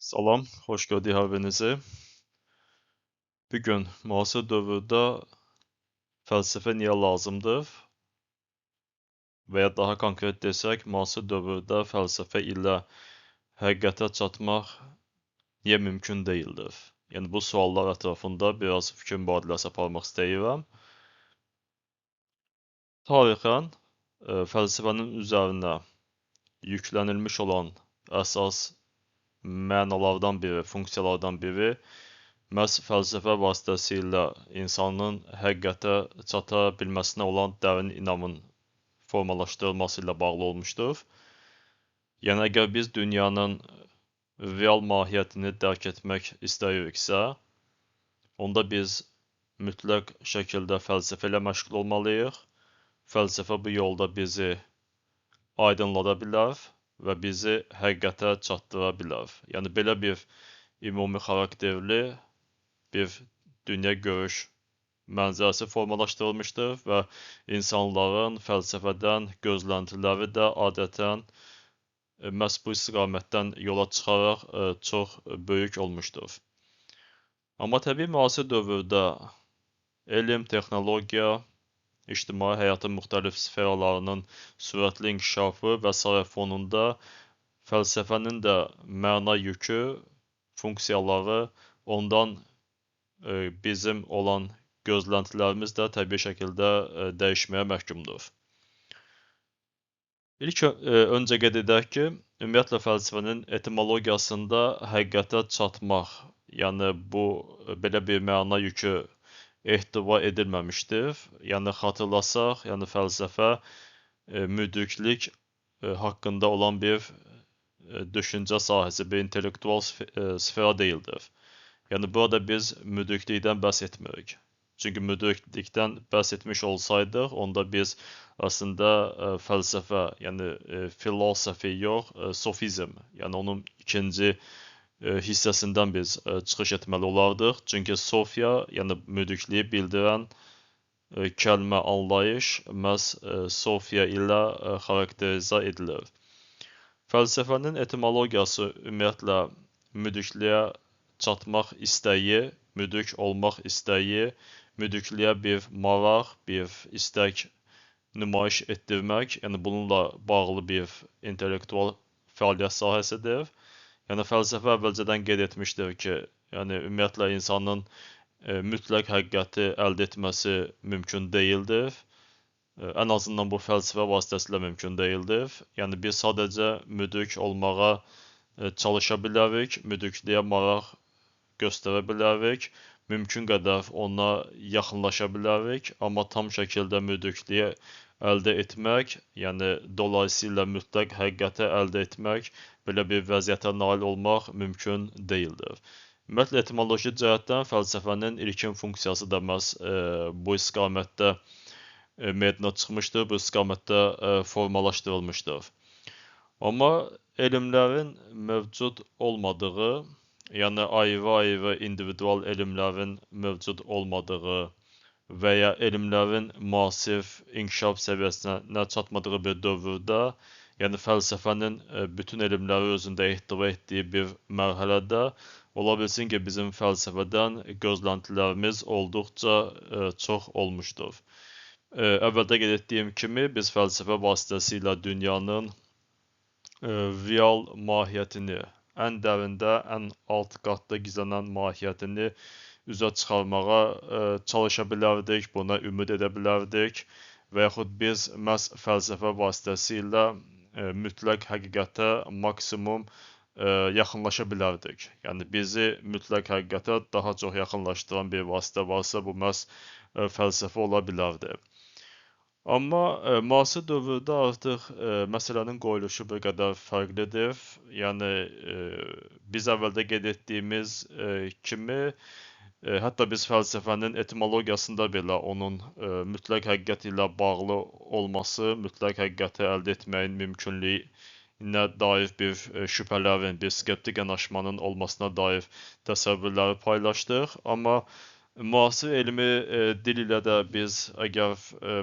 Salam, xoş gördük hər birinizi. Bu gün müasir dövrdə fəlsəfə niyə lazımdır? Və ya daha konkret desək, müasir dövrdə fəlsəfə ilə həqiqətə çatmaq niyə mümkün deyildir? Yəni bu suallar ətrafında biraz fikir mübadiləsi aparmaq istəyirəm. Tarixən fəlsəfənin üzərinə yüklənilmiş olan əsas mənalardan biri, funksiyalardan biri məhz fəlsəfə vasitəsilə insanın həqiqətə çata bilməsinə olan dərin inamın formalaşdırılması ilə bağlı olmuşdur. Yəni əgər biz dünyanın real mahiyyətini dərk etmək istəyiriksə, onda biz mütləq şəkildə fəlsəfə ilə məşğul olmalıyıq. Fəlsəfə bu yolda bizi aydınlada bilər və bizi həqiqətə çatdıra bilər. Yəni belə bir ümumi xarakterli bir dünya görüş mənzərəsi formalaşdırılmışdır və insanların fəlsəfədən gözləntiləri də adətən məhz bu istiqamətdən yola çıxaraq çox böyük olmuşdur. Amma təbii müasir dövrdə elm, texnologiya, ictimai həyatın müxtəlif sferalarının sürətli inkişafı və sairə fonunda fəlsəfənin də məna yükü, funksiyaları, ondan bizim olan gözləntilərimiz də təbii şəkildə dəyişməyə məhkumdur. İlk öncə qeyd edək ki, ümumiyyətlə fəlsəfənin etimologiyasında həqiqətə çatmaq, yəni bu belə bir məna yükü ehtiva edilməmişdir. Yəni xatırlasaq, yəni fəlsəfə müdriklik haqqında olan bir düşüncə sahəsi, bir intellektual sfera deyildir. Yəni burada biz müdriklikdən bəhs etmirik. Çünki müdriklikdən bəhs etmiş olsaydıq, onda biz əslində fəlsəfə, yəni filosofi yox, sofizm, yəni onun ikinci hissəsindən biz çıxış etməli olardıq. Çünki sofiya, yəni müdrikliyi bildirən kəlmə, anlayış məhz sofiya ilə xarakterizə edilir. Fəlsəfənin etimologiyası ümumiyyətlə müdrikliyə çatmaq istəyi, müdrik olmaq istəyi, müdrikliyə bir maraq, bir istək nümayiş etdirmək, yəni bununla bağlı bir intellektual fəaliyyət sahəsidir. Yəni fəlsəfə əvvəlcədən qeyd etmişdir ki, yəni ümumiyyətlə insanın mütləq həqiqəti əldə etməsi mümkün deyildir. Ən azından bu fəlsəfə vasitəsilə mümkün deyildir. Yəni biz sadəcə müdrik olmağa çalışa bilərik, müdrikliyə maraq göstərə bilərik, mümkün qədər ona yaxınlaşa bilərik, amma tam şəkildə müdrikliyi əldə etmək, yəni dolayısıyla mütləq həqiqəti əldə etmək, belə bir vəziyyətə nail olmaq mümkün deyildir. Ümumiyyətlə, etimoloji cəhətdən fəlsəfənin ilkin funksiyası da məhz bu istiqamətdə meydana çıxmışdır, bu istiqamətdə formalaşdırılmışdır. Amma elmlərin mövcud olmadığı, yəni ayrı-ayrı individual elmlərin mövcud olmadığı və ya elmlərin müasir inkişaf səviyyəsinə çatmadığı bir dövrdə, yəni fəlsəfənin bütün elmləri özündə ehtiva etdiyi bir mərhələdə ola bilsin ki, bizim fəlsəfədən gözləntilərimiz olduqca çox olmuşdur. Əvvəldə qeyd etdiyim kimi, biz fəlsəfə vasitəsilə dünyanın real mahiyyətini, ən dərində, ən alt qatda gizlənən mahiyyətini üzə çıxarmağa çalışa bilərdik, buna ümid edə bilərdik və yaxud biz məhz fəlsəfə vasitəsilə mütləq həqiqətə maksimum yaxınlaşa bilərdik. Yəni bizi mütləq həqiqətə daha çox yaxınlaşdıran bir vasitə varsa, bu məhz fəlsəfə ola bilərdi. Amma müasir dövrdə artıq məsələnin qoyuluşu bir qədər fərqlidir. Yəni biz əvvəldə qeyd etdiyimiz kimi, hətta biz fəlsəfənin etimologiyasında belə onun mütləq həqiqət ilə bağlı olması, mütləq həqiqəti əldə etməyin mümkünlüyünə dair bir şübhələrin, bir skeptik yanaşmanın olmasına dair təsəvvürləri paylaşdıq. Amma müasir elmi dil ilə də biz əgər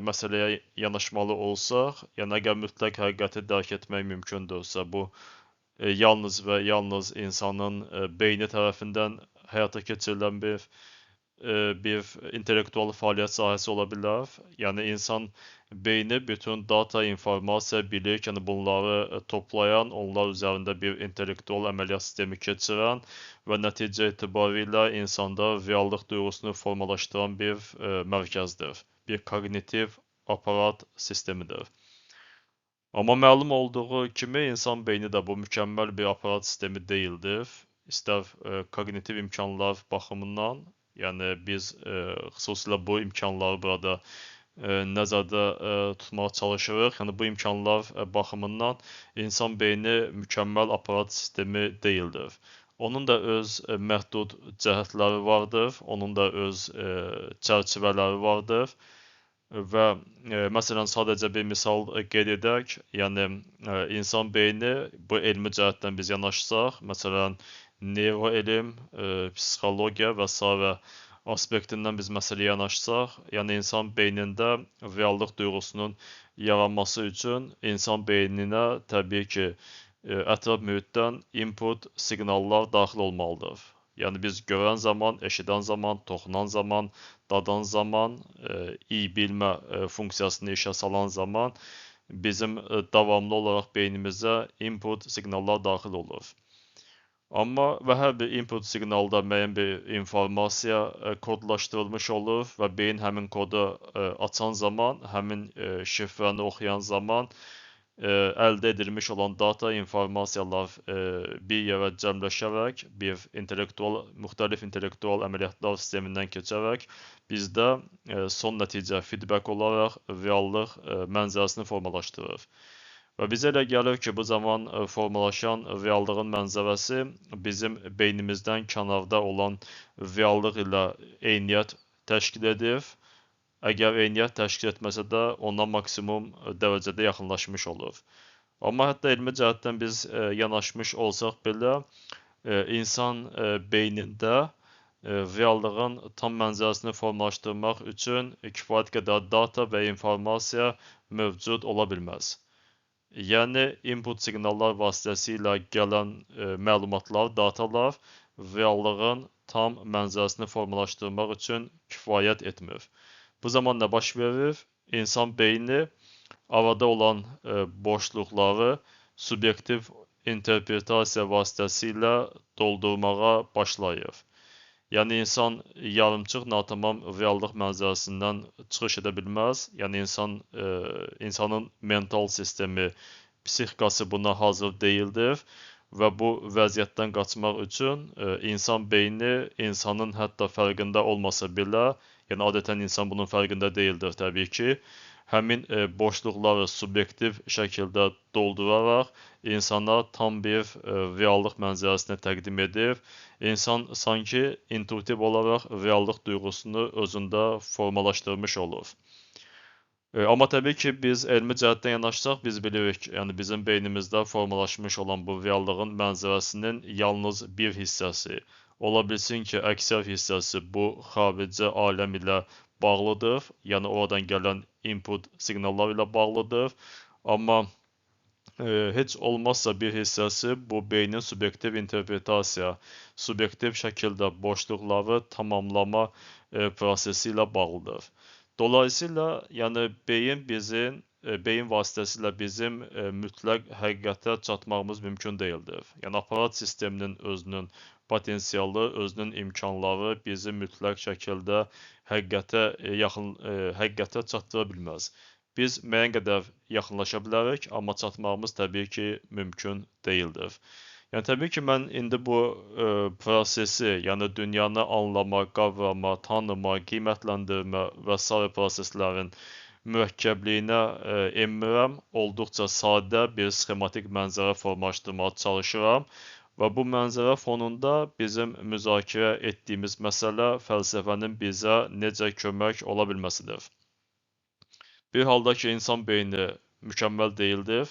məsələyə yanaşmalı olsaq, yəni əgər mütləq həqiqəti dərk etmək mümkündürsə, bu yalnız və yalnız insanın beyni tərəfindən həyata keçirilən bir intellektual fəaliyyət sahəsi ola bilər. Yəni insan beyni bütün data, informasiya, bilik, yəni bunları toplayan, onlar üzərində bir intellektual əməliyyat sistemi keçirən və nəticə etibarilə insanda reallıq duyğusunu formalaşdıran bir mərkəzdir. Bir koqnitiv aparat sistemidir. Amma məlum olduğu kimi insan beyni də bu mükəmməl bir aparat sistemi deyildir. İstər koqnitiv imkanlar baxımından, yəni biz xüsusilə bu imkanları burada nəzərdə tutmağa çalışırıq. Yəni bu imkanlar baxımından insan beyni mükəmməl aparat sistemi deyildir. Onun da öz məhdud cəhətləri vardır, onun da öz çərçivələri vardır. Və məsələn sadəcə bir misal qeyd edək, yəni insan beyni bu elmi cəhətdən biz yanaşsaq, məsələn neuroelm, psixologiya və sairə aspektindən biz məsələyə yanaşsaq, yəni insan beynində reallıq duyğusunun yaranması üçün insan beyninə təbii ki, ətraf mühitdən input siqnallar daxil olmalıdır. Yəni biz görən zaman, eşidən zaman, toxunan zaman, dadan zaman, iyi bilmə funksiyasını işə salan zaman bizim davamlı olaraq beynimizə input siqnallar daxil olur. Amma və hər bir input siqnalda müəyyən bir informasiya kodlaşdırılmış olur və beyin həmin kodu açan zaman, həmin şifrəni oxuyan zaman əldə edilmiş olan data, informasiyalar bir yerə cəmləşərək, bir intellektual, müxtəlif intellektual əməliyyatlar sistemindən keçərək bizdə son nəticə feedback olaraq reallıq mənzərəsini formalaşdırır. Və bizə elə gəlir ki, bu zaman formalaşan reallığın mənzərəsi bizim beynimizdən kənarda olan reallıq ilə eyniyyət təşkil edir. Əgər eyniyyət təşkil etməsə də ona maksimum dərəcədə yaxınlaşmış olur. Amma hətta elmi cəhətdən biz yanaşmış olsaq belə, insan beynində reallığın tam mənzərəsini formalaşdırmaq üçün kifayət qədər data və informasiya mövcud ola bilməz. Yəni input siqnallar vasitəsilə gələn məlumatlar, datalar reallığın tam mənzərəsini formalaşdırmaq üçün kifayət etmir. Bu zaman nə baş verir? İnsan beyni arada olan boşluqları subyektiv interpretasiya vasitəsilə doldurmağa başlayır. Yəni insan yarımçıq, natamam reallıq mənzərəsindən çıxış edə bilməz. Yəni insanın mental sistemi, psixikası buna hazır deyildir və bu vəziyyətdən qaçmaq üçün insan beyni insanın hətta fərqində olmasa belə, yəni adətən insan bunun fərqində deyildir təbii ki, həmin boşluqları subyektiv şəkildə dolduraraq insana tam bir reallıq mənzərəsini təqdim edir. İnsan sanki intuitiv olaraq reallıq duyğusunu özündə formalaşdırmış olur. Amma təbii ki, biz elmi cəhətdən yanaşsaq, biz bilirik, yəni bizim beynimizdə formalaşmış olan bu reallığın mənzərəsinin yalnız bir hissəsi, ola bilsin ki, əksər hissəsi bu xarici aləm ilə bağlıdır, yəni oradan gələn input siqnallar ilə bağlıdır. Amma heç olmazsa bir hissəsi bu beynin subyektiv interpretasiya, subyektiv şəkildə boşluqları tamamlama prosesi ilə bağlıdır. Dolayısıyla, yəni beyin vasitəsilə bizim mütləq həqiqətə çatmağımız mümkün deyildir. Yəni aparat sisteminin özünün potensialı, özünün imkanları bizi mütləq şəkildə həqiqətə çatdıra bilməz. Biz müəyyən qədər yaxınlaşa bilərik, amma çatmağımız təbii ki, mümkün deyildir. Yəni təbii ki, mən indi bu prosesi, yəni dünyanı anlama, qavrama, tanıma, qiymətləndirmə və sair proseslərin mürəkkəbliyinə enmirəm. Olduqca sadə bir sxematik mənzərə formalaşdırmağa çalışıram və bu mənzərə fonunda bizim müzakirə etdiyimiz məsələ fəlsəfənin bizə necə kömək ola bilməsidir. Bir halda ki, insan beyni mükəmməl deyildir.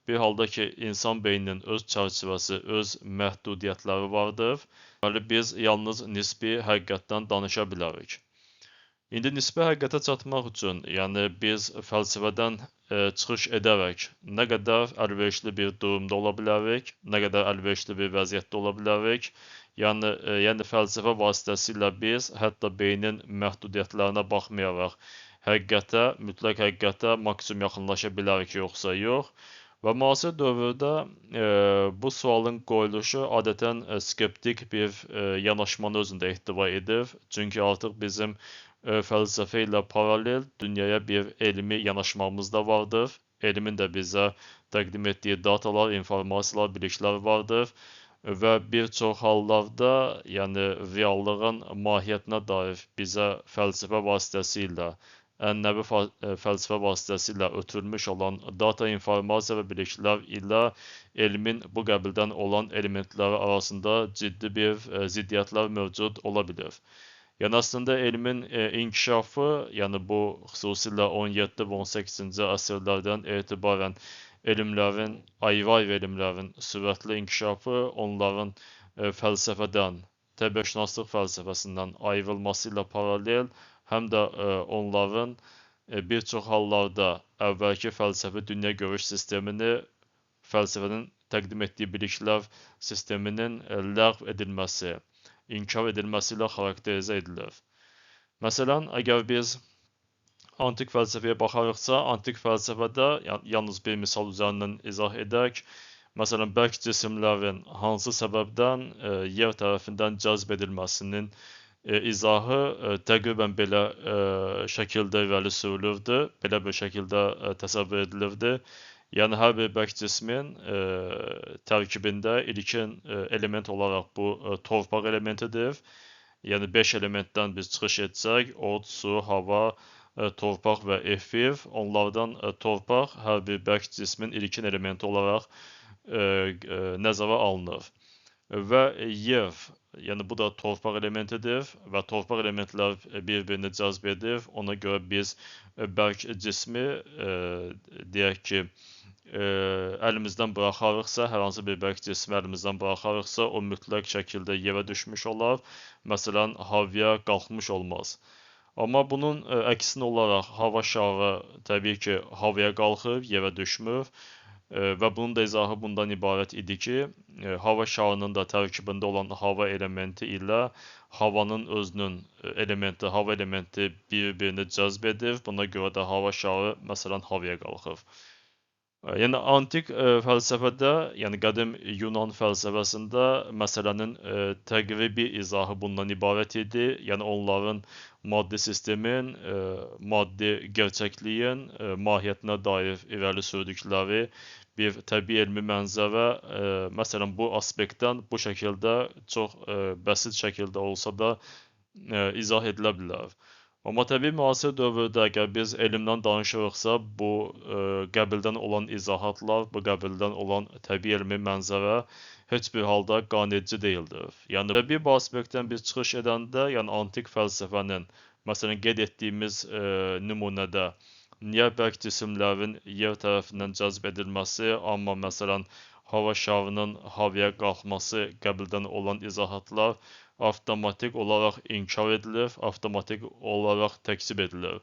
Bir halda ki, insan beyninin öz çərçivəsi, öz məhdudiyyətləri vardır. Deməli, biz yalnız nisbi həqiqətdən danışa bilərik. İndi nisbi həqiqətə çatmaq üçün, yəni biz fəlsəfədən çıxış edərək nə qədər əlverişli bir durumda ola bilərik, nə qədər əlverişli bir vəziyyətdə ola bilərik. Yəni fəlsəfə vasitəsilə biz hətta beynin məhdudiyyətlərinə baxmayaraq həqiqətə, mütləq həqiqətə maksimum yaxınlaşa bilərik yoxsa yox. Və müasir dövrdə bu sualın qoyuluşu adətən skeptik bir yanaşmanı özündə ehtiva edir. Çünki artıq bizim fəlsəfə ilə paralel dünyaya bir elmi yanaşmamız da vardır. Elmin də bizə təqdim etdiyi datalar, informasiyalar, biliklər vardır və bir çox hallarda, yəni reallığın mahiyyətinə dair bizə fəlsəfə vasitəsilə, ənənəvi fəlsəfə vasitəsilə ötürülmüş olan data, informasiya və biliklər ilə elmin bu qəbildən olan elementləri arasında ciddi bir ziddiyyətlər mövcud ola bilir. Yəni əslində elmin inkişafı, yəni bu xüsusilə 17 və 18-ci əsrlərdən etibarən elmlərin, ayrı-ayrı elmlərin sürətli inkişafı onların fəlsəfədən, təbiətşünaslıq fəlsəfəsindən ayrılması ilə paralel həm də onların bir çox hallarda əvvəlki fəlsəfi dünya görüş sistemini, fəlsəfənin təqdim etdiyi biliklər sisteminin ləğv edilməsi, inkar edilməsi ilə xarakterizə edilir. Məsələn, əgər biz antik fəlsəfəyə baxarıqsa, antik fəlsəfədə, yalnız bir misal üzərindən izah edək, məsələn, bərk cisimlərin hansı səbəbdən yer tərəfindən cəzb edilməsinin izahı təqribən belə şəkildə irəli sürülürdü, belə bir şəkildə təsəvvür edilirdi. Yəni, hər bir bərk cismin tərkibində ilkin element olaraq bu torpaq elementidir. Yəni, 5 elementdən biz çıxış etsək, od, su, hava, torpaq və efir, onlardan torpaq hər bir bərk cismin ilkin elementi olaraq nəzərə alınır. Və yer, yəni bu da torpaq elementidir və torpaq elementlər bir-birini cəzb edir. Ona görə biz bərk cismi, deyək ki, əlimizdən buraxarıqsa, hər hansı bir bərk cismi əlimizdən buraxarıqsa, o mütləq şəkildə yerə düşmüş olar. Məsələn, havaya qalxmış olmaz. Amma bunun əksinə olaraq hava şarı təbii ki, havaya qalxır, yerə düşmür. Və bunun da izahı bundan ibarət idi ki, hava şarının da tərkibində olan hava elementi ilə havanın özünün elementi, hava elementi bir-birini cəzb edir. Buna görə də hava şarı, məsələn, havaya qalxır. Yəni, antik fəlsəfədə, yəni qədim Yunan fəlsəfəsində məsələnin təqribi izahı bundan ibarət idi. Yəni, onların maddi sistemin, maddi gerçəkliyin mahiyyətinə dair irəli sürdükləri bir təbii elmi mənzərə, məsələn, bu aspektdən bu şəkildə çox bəsit şəkildə olsa da izah edilə bilər. Amma təbii müasir dövrdə əgər biz elmdən danışırıqsa, bu qəbildən olan izahatlar, bu qəbildən olan təbii elmi mənzərə heç bir halda qane edici deyildir. Yəni, təbii bu aspektdən biz çıxış edəndə, yəni antik fəlsəfənin, məsələn, qeyd etdiyimiz nümunədə niyə bərk cisimlərin yer tərəfindən cəzb edilməsi, amma məsələn, hava şarının havaya qalxması qəbildən olan izahatlar avtomatik olaraq inkar edilir, avtomatik olaraq təkzib edilir.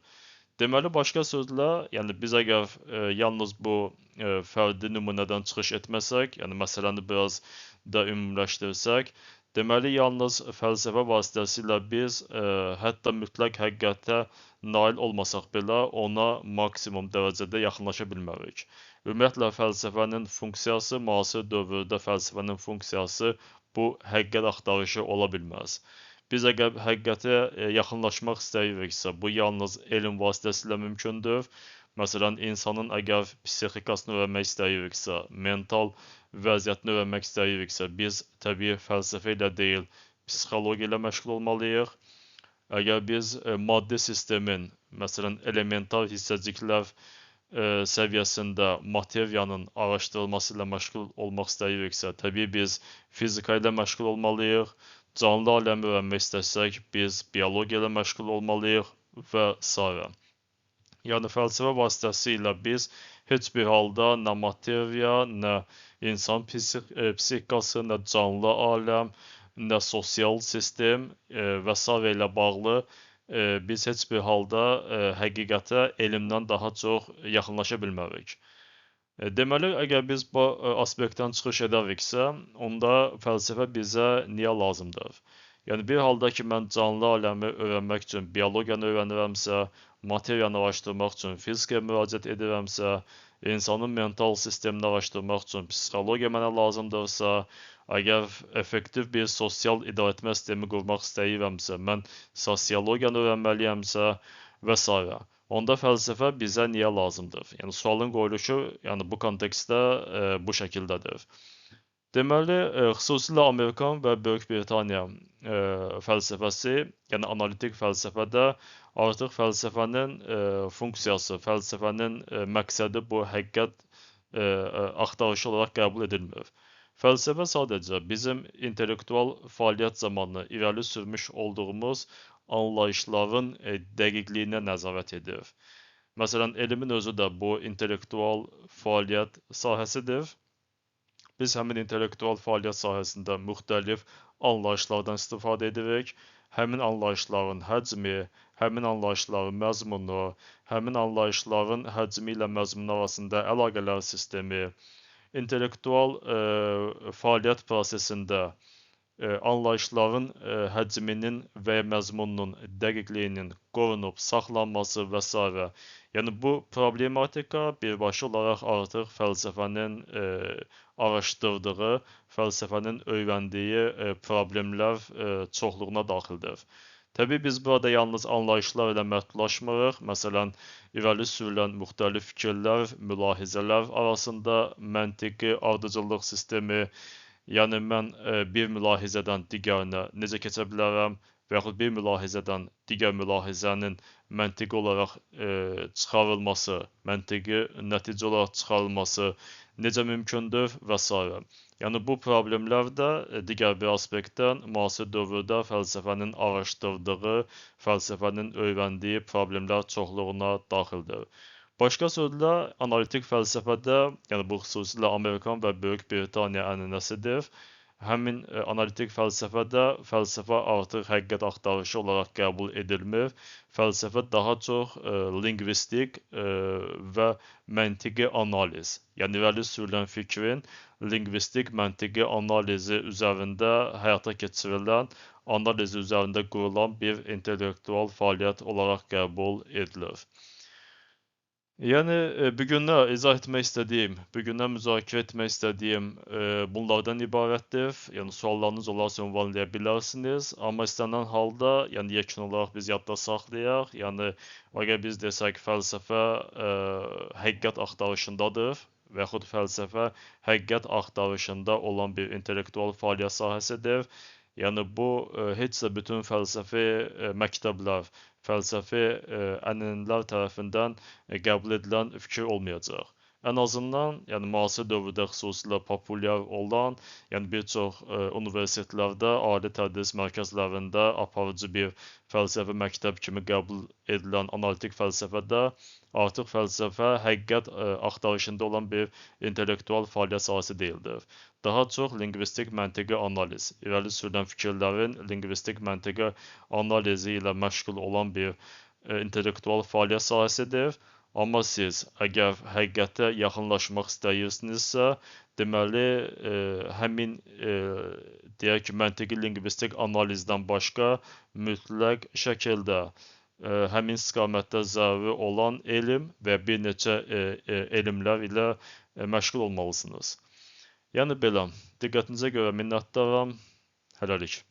Deməli, başqa sözlə, yəni biz əgər yalnız bu fərdi nümunədən çıxış etməsək, yəni məsələni biraz da ümumiləşdirsək, deməli, yalnız fəlsəfə vasitəsilə biz hətta mütləq həqiqətə nail olmasaq belə ona maksimum dərəcədə yaxınlaşa bilmərik. Ümumiyyətlə, fəlsəfənin funksiyası, müasir dövrdə fəlsəfənin funksiyası bu həqiqət axtarışı ola bilməz. Biz əgər həqiqətə yaxınlaşmaq istəyiriksə, bu yalnız elm vasitəsilə mümkündür. Məsələn, insanın əgər psixikasını öyrənmək istəyiriksə, mental vəziyyətini öyrənmək istəyiriksə, biz təbii fəlsəfə ilə deyil, psixologiya ilə məşğul olmalıyıq. Əgər biz maddi sistemin, məsələn, elementar hissəciklər səviyyəsində materiyanın araşdırılması ilə məşğul olmaq istəyiriksə, təbii biz fizika ilə məşğul olmalıyıq. Canlı aləmi öyrənmək istəsək, biz biologiya ilə məşğul olmalıyıq və s. Yəni, fəlsəfə vasitəsilə biz heç bir halda nə materiya, nə insan psixikası, nə canlı aləm, nə sosial sistem və s. ilə bağlı biz heç bir halda həqiqətə elmdən daha çox yaxınlaşa bilmərik. Deməli, əgər biz bu aspektdən çıxış edəriksə, onda fəlsəfə bizə niyə lazımdır? Yəni, bir halda ki, mən canlı aləmi öyrənmək üçün biologiyanı öyrənirəmsə, materiyanı araşdırmaq üçün fizikaya müraciət edirəmsə, insanın mental sistemini araşdırmaq üçün psixologiya mənə lazımdırsa, əgər effektiv bir sosial idarəetmə sistemi qurmaq istəyirəmsə, mən sosiologiyanı öyrənməliyəmsə və s. Onda fəlsəfə bizə niyə lazımdır? Yəni, sualın qoyuluşu, yəni, bu kontekstdə bu şəkildədir. Deməli, xüsusilə Amerikan və Böyük Britaniya fəlsəfəsi, yəni analitik fəlsəfədə artıq fəlsəfənin funksiyası, fəlsəfənin məqsədi bu həqiqət axtarışı olaraq qəbul edilmir. Fəlsəfə sadəcə bizim intellektual fəaliyyət zamanı irəli sürmüş olduğumuz anlayışların dəqiqliyinə nəzarət edir. Məsələn, elmin özü də bu intellektual fəaliyyət sahəsidir. Biz həmin intellektual fəaliyyət sahəsində müxtəlif anlayışlardan istifadə edirik. Həmin anlayışların həcmi, həmin anlayışların məzmunu, həmin anlayışların həcmi ilə məzmunu arasında əlaqələr sistemi, intellektual fəaliyyət prosesində anlayışların həcminin və məzmununun dəqiqliyinin qorunub saxlanması və s. Yəni, bu problematika birbaşa olaraq artıq fəlsəfənin araşdırdığı, fəlsəfənin öyrəndiyi problemlər çoxluğuna daxildir. Təbii biz burada yalnız anlayışlar ilə məhdudlaşmırıq. Məsələn, irəli sürülən müxtəlif fikirlər, mülahizələr arasında məntiqi ardıcıllıq sistemi, yəni mən bir mülahizədən digərinə necə keçə bilərəm və yaxud bir mülahizədən digər mülahizənin məntiqi olaraq çıxarılması, məntiqi nəticə olaraq çıxarılması necə mümkündür və s. Yəni, bu problemlər də digər bir aspektdən müasir dövrdə fəlsəfənin araşdırdığı, fəlsəfənin öyrəndiyi problemlər çoxluğuna daxildir. Başqa sözlə, analitik fəlsəfədə, yəni bu xüsusilə Amerikan və Böyük Britaniya ənənəsidir. Həmin analitik fəlsəfədə fəlsəfə artıq həqiqət axtarışı olaraq qəbul edilmir. Fəlsəfə daha çox lingvistik və məntiqi analiz, yəni irəli sürülən fikrin lingvistik məntiqi analizi üzərində həyata keçirilən, analizi üzərində qurulan bir intellektual fəaliyyət olaraq qəbul edilir. Yəni, bugünə izah etmək istədiyim, bugünə müzakirə etmək istədiyim bunlardan ibarətdir. Yəni, suallarınız olarsa ünvanlaya bilərsiniz. Amma istənilən halda, yəni yekun olaraq biz yadda saxlayaq. Yəni, əgər biz desək fəlsəfə həqiqət axtarışındadır və yaxud fəlsəfə həqiqət axtarışında olan bir intellektual fəaliyyət sahəsidir. Yəni, bu heç də bütün fəlsəfi məktəblər, fəlsəfi ənənələr tərəfindən qəbul edilən fikir olmayacaq. Ən azından, yəni müasir dövrdə xüsusilə populyar olan, yəni bir çox universitetlərdə, ali tədris mərkəzlərində aparıcı bir fəlsəfi məktəb kimi qəbul edilən analitik fəlsəfədə artıq fəlsəfə həqiqət axtarışında olan bir intellektual fəaliyyət sahəsi deyildir. Daha çox lingvistik məntiqi analiz, irəli sürülən fikirlərin lingvistik məntiqi analizi ilə məşğul olan bir intellektual fəaliyyət sahəsidir. Amma siz əgər həqiqətə yaxınlaşmaq istəyirsinizsə, deməli, həmin deyək ki, məntiqi lingvistik analizdən başqa mütləq şəkildə həmin istiqamətdə zəruri olan elm və bir neçə elmlər ilə məşğul olmalısınız. Yəni belə, diqqətinizə görə minnətdaram. Hələlik.